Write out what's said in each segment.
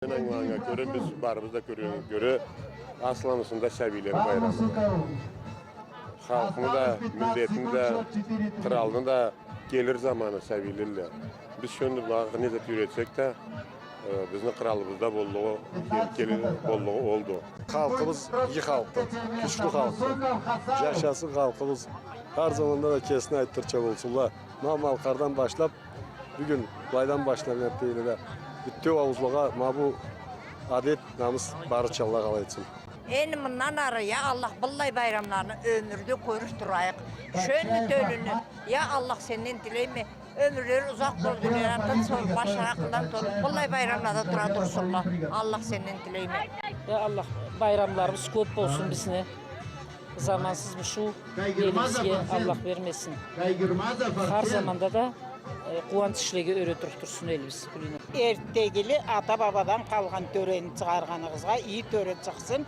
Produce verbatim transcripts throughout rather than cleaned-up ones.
Мен ангылагъаннга кёре, биз барыбыз да кёргеннге кёре, асланысында сабийлени байрамы. Халкъны да, миллетни да, къралны да келир заманы сабийледиле. Биз шёндю былагъа не зат юйретсек да, э, бизни къралыбызда боллугъу, кел-, келир боллугъу олду. Халкъыбыз иги халкъды, кючлю халкъды. Жашасын халкъыбыз. Хар заманда да кесин айтдырча болсунла. Ма Малкъардан башлап, бюгюн былайдан башлап, дейли да, бютеу ауузлагъа ма бу адет, намыс барырча Аллах алай этсин. Энди мындан ары, я Аллах, быллай байрамланы ёмюрде кёрюп турайыкъ. Шёндю тёлюню, я Аллах, сенден тилейме. Ёмюрлери узакъ болсун, яратхан сор, башлары акъылдан толуп, быллай байрамлада тура турсунла. Аллах, сенден тилейме. Я Аллах, байрамларыбыз кёп болсун бизни. Замансыз бушуу элибизге Аллах бермесин. Хар заманда да, э, къууанч ишлеге ёре туруп турсун элибиз, Гулина. Эртдегили ата-бабадан къалгъан тёрени чыгъаргъаныгъызгъа, иги тёре чыкъсын.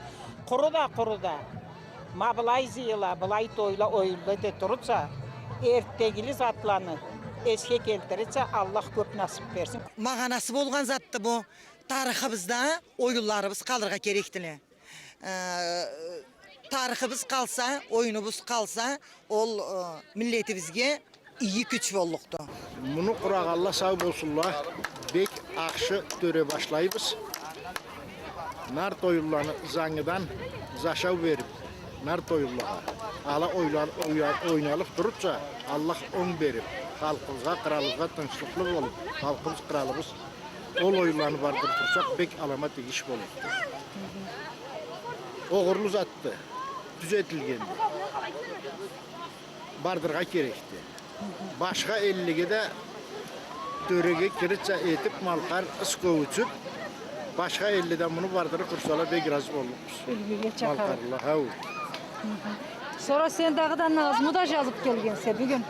Къуру да, къуру да. Ма былай зыйыла, былай тойла, оюнла эте турурча, эртдегили затланы эсге келтирирча, Аллах кёп насып берсин. Магъанасы болгъан затды бу. Тарыхыбызда оюнларыбыз къалыргъа керекдиле. Э, тарыхыбыз къалса, оюнубуз къалса, ол, э, миллетибизге иги кюч боллукъду. Муну къурагъанла сау болсунла, бек ахшы тёре башлайбыз. Нарт оюнланы зангыдан зашау берип, нарт оюнлагъа. Ала ойла-, оя-, ойналып турурча, Аллах онг берип, халкъыбызгъа, къралыбызгъа тынчлыкълы болуп, халкъыбыз, къралыбыз ол оюнланы бардырып турсакъ, бек аламат иги иш болур. Огъурлу затды, тюзетилгенди. Бардыргъа керекди. Башха эллеге да тёреге кирирча этип, Малкъар ыс кёчюп, башха элле да муну бардырып турсала, бек ыразы боллукъбуз. Юлгюге чакъырып. Малкъарлыла, хау. Сора сен дагъыда назму да жазып келгенсе бюгюн.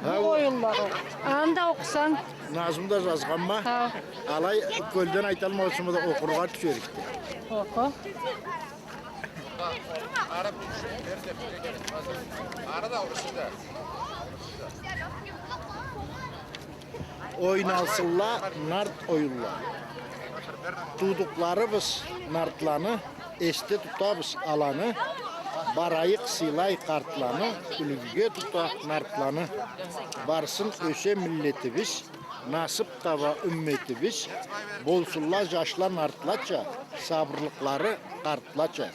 Хау. Бу оюнлагъа. Аны да окъусанг. Назму да жазгъанма. Хау. Алай кёлден айталмагъанма да, окъургъа тюшерикди. Окъу. Ойналсынла нарт оюнла. Туудукъларыбыз нартланы, эсде тутабыз аланы. Барайыкъ, сыйлайыкъ къартланы, юлгюге тута нартланы. Барсын, ёсе миллетибиз, насып таба умметибиз, болсунла жашла нартлача, сабырлыкълары къартлача.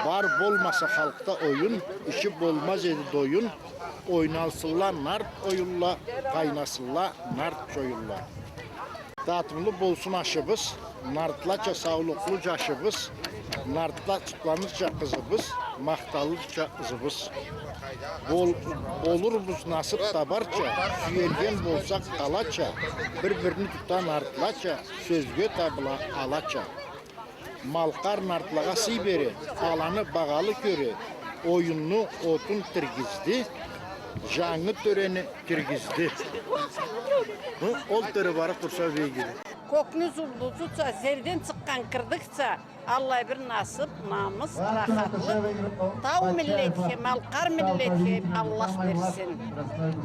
Бар болмаса халкъда оюн, иши болмаз эди доюн, ойналсынла нарт оюнла, къайнасынла нарт чоюнла. Татымлы болсун ашыбыз, нартлача саулукълу жашыбыз, нартла Къууанырча къызыбыз, махталырча ызыбыз. Бол-, болурбуз насып табарча, сюелген болсакъ къалача, бир-бирини тута нартлача, сёзге табыла алача. Малкъар нартлагъа сый бере, аланы багъалы кёре, оюнну отун тиргизди, жангы тёрени киргизди. Хы, ол тёре барып турса бек иги. Кёкню зулдузуча, зерден чыкъгъан кырдыкча, аллай бир насып, намыс, рахатлыкъ тау миллетге, малкъар миллетге Аллах берсин.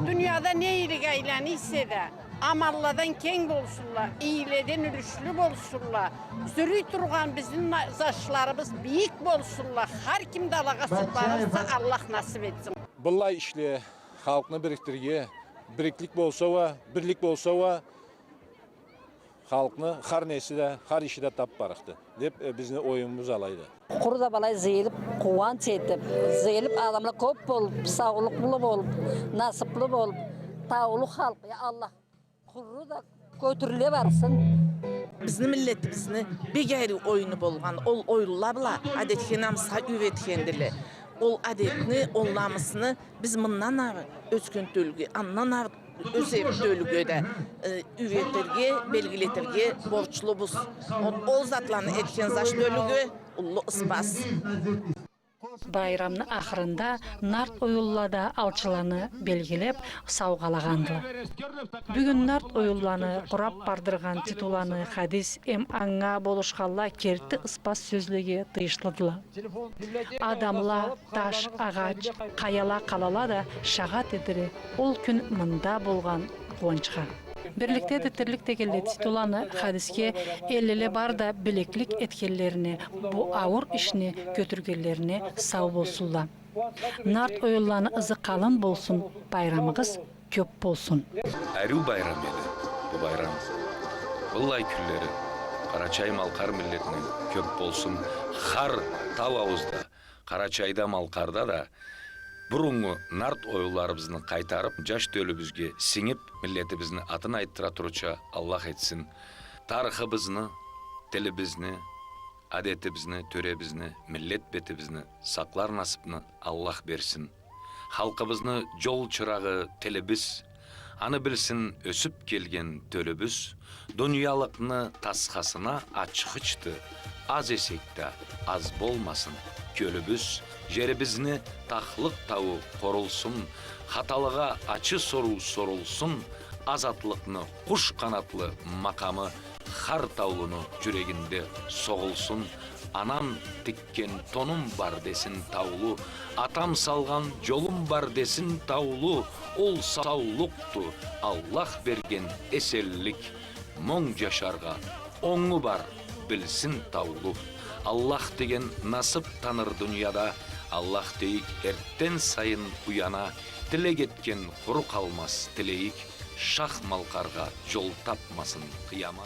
Дунияда не игилик айлана эсе да, аманладан кенг болсунла, игиледен юлюшлю болсунла, зюрюй тургъан бизни на-, жашларыбыз бийик болсунла, хар ким да алагъа сукъланырча Аллах насып этсин. Быллай ишле халкъны бириктирирге, бириклик болса уа, бирлик болса уа, халкъны хар неси да, хар иши да тап барыкъды деп, э, бизни оюмубуз алайды. Къуру да былай зыйылып, къууанч этип, зыйылып, адамла кёп болуп, саулукълу болуп, насыплы болуп, таулу халкъ, я Аллах, къуру да кётюрюле барсын. Бизни миллетибизни бек айры оюну болгъан, ол оюнла бла адетге, намысха юйретгендиле. Ол адетни, ол намысны биз мындан ары ёсген тёлюге, андан ары ёсер тёлюге да, э, юйретирге, белгилетирге борчлубуз. Ол, ол затланы этген жаш тёлюге уллу ыспас. Байрамны ахырында нарт оюнлада алчыланы белгилеп, саугъалагъандыла. Бюгюн нарт оюнланы къурап бардыргъан Титуланы, Хадис эм анга болушханла керти ыспас сёзлеге тыйыншлыдыла. Адамла, таш, агъач, къаяла, къалала да шагъат этири ол кюн мында болгъан къууанчха. Бирликдеди тирлик дегенле, Титуланы хадисге эллиле бар да билеклик этгенлерине, бу ауур ишни кётюргенлерине сау болсунла. Нарт оюнланы ызы къалын болсун, байрамыгъыз кёп болсун. Ариу байрам эди бу байрам. Быллай кюнлери Къарачай-малкъар миллетни кёп болсун. Хар тау ауузда, Къарачайда, Малкъарда да буруннгу нарт оюнларыбызны къайтарып, джаш тёлюбюзге сингип, миллетибизни атын айтдыра турурча Аллах этсин. Тарыхыбызны, тилибизни, адетибизни, тёребизни, миллет бетибизни сакълар насыпны Аллах берсин. Халкъыбызны джол чырагъы тилибиз, аны билсин ёсюп келген тёлюбюз. Дуниялыкъны тасхасына ачхычды, аз эсек да, аз болмасын кёлюбюз. Джерибизни тахлыкъ тауу къорулсун, хаталыгъа ачы соруу сорулсун, азатлыкъны къуш къанатлы макъамы хар таулуну джюрегинде согъулсун. Анам тикген тонум бар десин таулу, атам салгъан джолум бар десин таулу, ол саулукъду Аллах берген эсенлик, монг джашаргъа онгу бар билсин таулу. Аллах деген насып таныр дунияда, Аллах дейик эртден сайын уяна, тилек этген къуру къалмаз тилейик, Шах-Малкъаргъа джол тапмасын къыяма.